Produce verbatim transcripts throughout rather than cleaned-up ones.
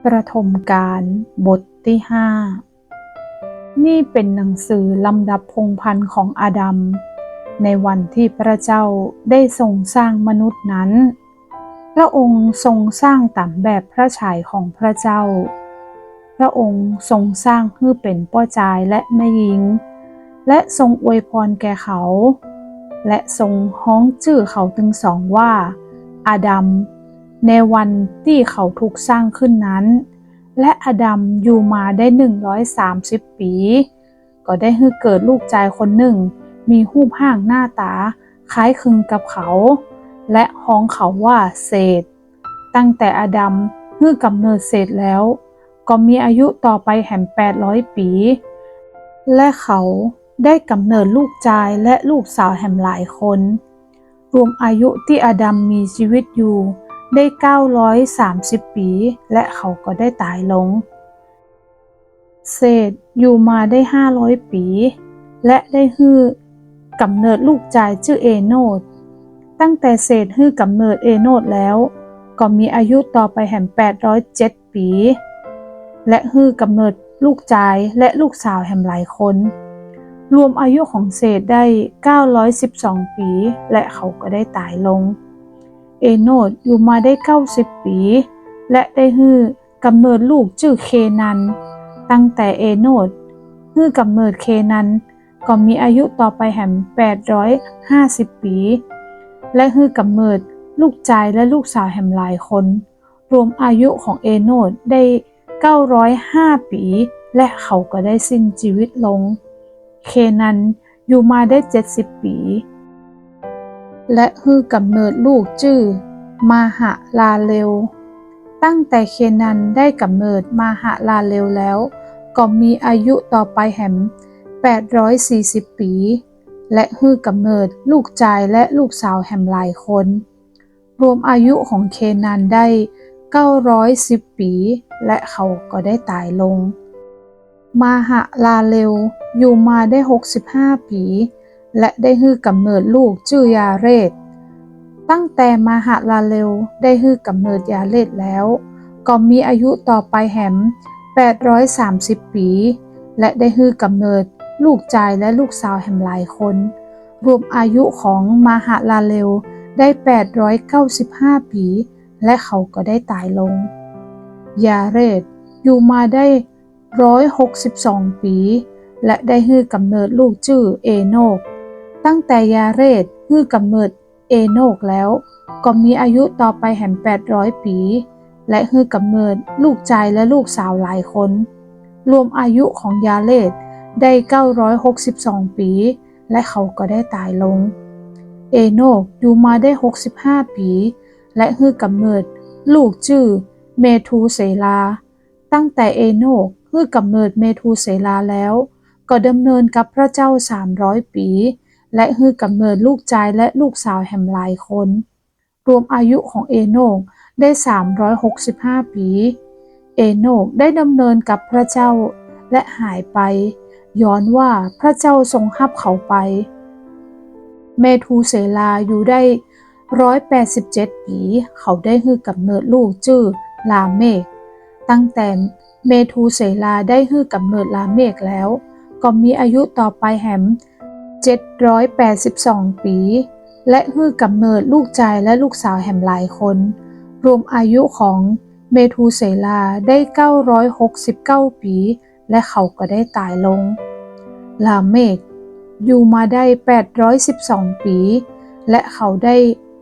ปฐมกาลบทตี้ห้า นี่เป๋นหนังสือลำดับพงศ์พันธุ์ของอาดัม ในวันตี้พระเจ้าได้ทรงสร้างมนุษย์นั้น พระองค์ทรงสร้างต๋ามแบบพระฉายของพระเจ้า พระองค์ทรงสร้างหื้อเป๋นป้อจายและแม่ญิง และทรงอวยพรแก่เขา และทรงฮ้องจื้อเขาตึงสองว่า อาดัม ในวันตี้เขาถูกสร้างขึ้นนั้น และอาดัมอยู่มาได้หนึ่งร้อยสามสิบปี๋ ก็ได้หื้อเกิดลูกจายคนนึ่ง มีฮูปฮ่างหน้าต๋าคล้ายคลึงกับเขา และฮ้องเขาว่าเสท ตั้งแต่อาดัมหื้อกำเนิดเสทแล้ว ก็มีอายุต่อไปแหมแปดร้อยปี๋ และเขาได้กำเนิดลูกจายและลูกสาวแหมหลายคน รวมอายุตี้อาดัมมีจีวิตอยู่ได้เก้าร้อยสามสิบปี๋ และเขาก็ได้ต๋ายลง เสทอยู่มาได้ห้าร้อยปี๋ และได้หื้อกำเนิดลูกจายจื้อเอโนช ตั้งแต่เสทหื้อกำเนิดเอโนชแล้ว ก็มีอายุต่อไปแหมแปดร้อยเจ็ดปี๋ และหื้อกำเนิดลูกจายและลูกสาวแหมหลายคน รวมอายุของเสทได้เก้าร้อยสิบสองปี๋ และเขาก็ได้ต๋ายลง เอโนชอยู่มาได้เก้าสิบปี๋ และได้หื้อ กำเนิดลูกจื้อเคนัน ตั้งแต่เอโนชหื้อกำเนิดเคนัน ก็มีอายุต่อไปแหมแปดร้อยห้าสิบปี๋ และหื้อกำเนิดลูกจายและลูกสาวแหมหลายคน รวมอายุของเอโนชได้เก้าร้อยห้าปี๋ และเขาก็ได้สิ้นจีวิตลง เคนันอยู่มาได้เจ็ดสิบปี๋ และหื้อกำเนิดลูกจื้อมาหะลาเลล ตั้งแต่เคนันได้กำเนิดมาหะลาเลลแล้ว ก็มีอายุต่อไปแหมแปดร้อยสี่สิบปี๋ และหื้อกำเนิดลูกจายและลูกสาวแหมหลายคน รวมอายุของเคนันได้เก้าร้อยสิบปี๋ และเขาก็ได้ต๋ายลง มาหะลาเลลอยู่มาได้หกสิบห้าปี๋ และได้หื้อกำเนิดลูกจื้อยาเรด ตั้งแต่มาหะลาเลลได้หื้อกำเนิดยาเรดแล้ว ก็มีอายุต่อไปแหมแปดร้อยสามสิบปี๋ และได้หื้อกำเนิดลูกจายและลูกสาวแหมหลายคน รวมอายุของมาหะลาเลลได้แปดร้อยเก้าสิบห้าปี๋ และเขาก็ได้ต๋ายลง ยาเรดอยู่มาได้ร้อยหกสิบสองปี๋ และได้หื้อกำเนิดลูกจื้อเอโนช ตั้งแต่ยาเรดหื้อกำเนิดเอโนชแล้ว ก็มีอายุต่อไปแหมแปดร้อยปี๋ และหื้อกำเนิดลูกจายและลูกสาวหลายคน รวมอายุของยาเรดได้เก้าร้อยหกสิบสองปี๋ และเขาก็ได้ต๋ายลง เอโนชอยู่มาได้หกสิบห้าปี๋ และหื้อกำเนิดลูกจื้อเมธูเสลาห์ ตั้งแต่เอโนชหื้อกำเนิดเมธูเสลาห์แล้ว ก็ดำเนินกับพระเจ้าสามร้อยปี๋ และหื้อกำเนิดลูกจายและลูกสาวแหมหลายคน รวมอายุของเอโนชได้สามร้อยหกสิบห้าปี๋ เอโนชได้ดำเนินกับพระเจ้าและหายไป ย้อนว่าพระเจ้าทรงฮับเขาไป เมธูเสลาห์อยู่ได้ร้อยแปดสิบเจ็ดปี๋ เขาได้หื้อกำเนิดลูกจื้อลาเมค ตั้งแต่เมธูเสลาห์ได้หื้อกำเนิดลาเมคแล้ว ก็มีอายุต่อไปแหมเจ็ดร้อยแปดสิบสองปี๋ และหื้อกำเนิดลูกจายและลูกสาวแหมหลายคน รวมอายุของเมธูเสลาห์ได้เก้าร้อยหกสิบเก้าปี๋ และเขาก็ได้ต๋ายลง ลาเมคอยู่มาได้แปดร้อยสิบสองปี๋ และเขาได้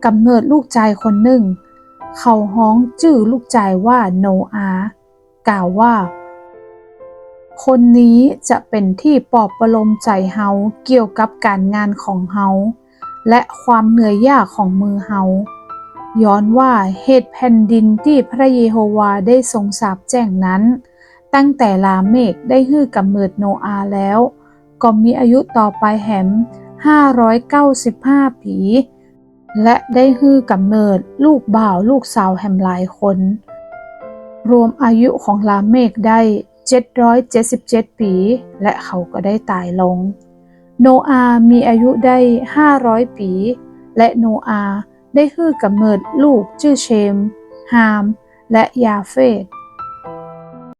กำเนิดลูกจายคนนึ่ง เขาฮ้องจื้อลูกจายว่าโนอาห์ กล่าวว่า คนนี้จะเป๋นตี้ปลอบประโลมใจ๋เฮาเกี่ยวกับก๋านงานของเฮา และความเหนื่อยยากของมือเฮา ย้อนว่าเหตุแผ่นดินตี้พระเยโฮวาห์ได้ทรงสาปแจ้งนั้น ตั้งแต่ลาเมคได้หื้อกำเนิดโนอาห์แล้ว ก็มีอายุต่อไปแหมห้าร้อยเก้าสิบห้าปี๋ และได้หื้อกำเนิดลูกบ่าวลูกสาวแหมหลายคน รวมอายุของลาเมคได้เจ็ดร้อยเจ็ดสิบเจ็ดปี๋ และเขาก็ได้ต๋ายลง โนอาห์มีอายุได้ห้าร้อยปี๋ และโนอาห์ได้หื้อกำเนิดลูกจื้อเชม ฮาม และยาเฟท